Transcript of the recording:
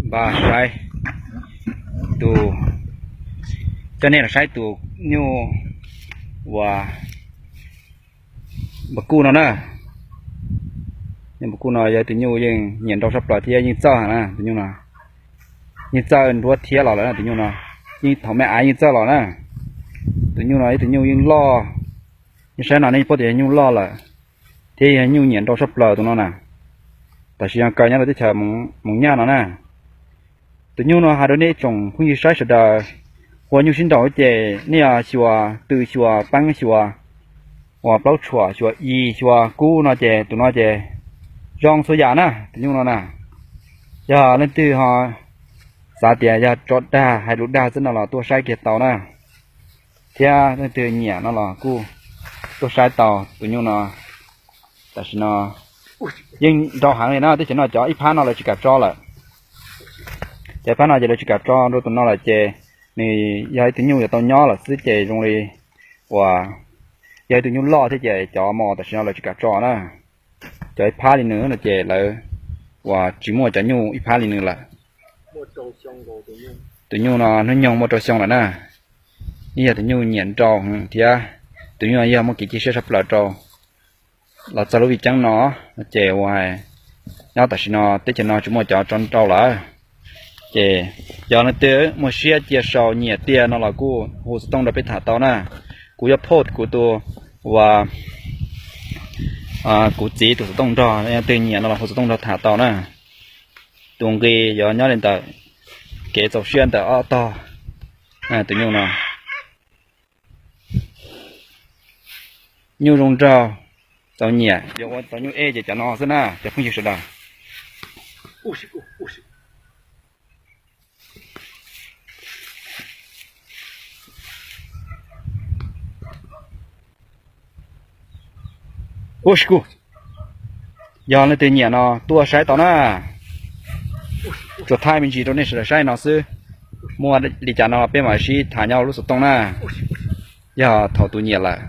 Npaj saib tus, coj nej los saib tus nyuj uas npam kuj no na. Nyuj npam kuj no yog tus nyuj yeej nyiam nrau sab plaws thiab yeej txawj na tus nyuj no. Yeej txawj nruab thiab los lawm na tus nyuj no. Yeej thaum me av yeej txawj los na. Tus nyuj no ib tus nyuj yeej loj. Nej saib no nej paub tias yog nyuj loj lawm thiab yog nyuj nyiam nrau sab plaws tus no na. Tam sim no kaw nyob rau teb chaws Moos Nyaj no na. Tus nyuj no hais rau nej tsoom phooj ywg saib sawv daws, ua nyuj sib nraus ces nej yog xyuas tw xyuas peeb xyuas uas plaub tshuam xyuas i xyuas kub no ces tus no ces zoo txhua yam na tus nyuj no na. Yog leej twg ho xav tias yog tso dag hais lus dag xwb no los tuaj saib kiag tau na. Thiab leej twg nyiam no los kuj tuaj saib tau tus nyuj no. Tam sim no yeej nrau heev li na, teb chaws no cov ib phab no lawv tsis kam tso lawm. Cov ib phab no ces lawv tsis kam tso rau tus no lawm ces nws yog ib tug nyuj yuav tau nyob lawm xwb ces zoo li uas yog ib tug nyuj loj thiab ces cov mos tam sim no lawv tsis kam tso na. Cov ib phab li nws no ces lawv uas tsis muaj cov nyuj ib phab li nws lawm. Tus nyuj no hnub nyoog muaj rau xyoo lawm na. Nws yog tus nyuj nyiam nrau thiab tus nyuj no yog muaj kev cia siab sab plaws rau los txog lub vij ceeb no ces uas nyob tam sim no teb chaws no tsis muaj cov tso nrau lawm. Ces yog leej twg muaj siab cia sau nyiam tiag no los kuj hu xov tooj rau peb tham tau na. Kuv yuav post kuv tus uas kuv txiv tus xov tooj nrog, leej twg nyiam no los hu xov tooj nrog tham tau na. Tus nqi yuav nyob li ntawm kev txaus siab ntawm ob tog. Tus nyuj no nyuj zoo nraug, txaus nyiam, yuav ua tau nyuj ej ces cov no xwb na cov phooj ywg sawv daws. Yog leej twg nyiam no tuaj saib tau na. Tsuas thaij me ntsis rau nej sawv daws saib no xwb. Muaj li cas no peb mam sib tham nyob lub xov tooj na. Yog thaum tus nyiam lawm.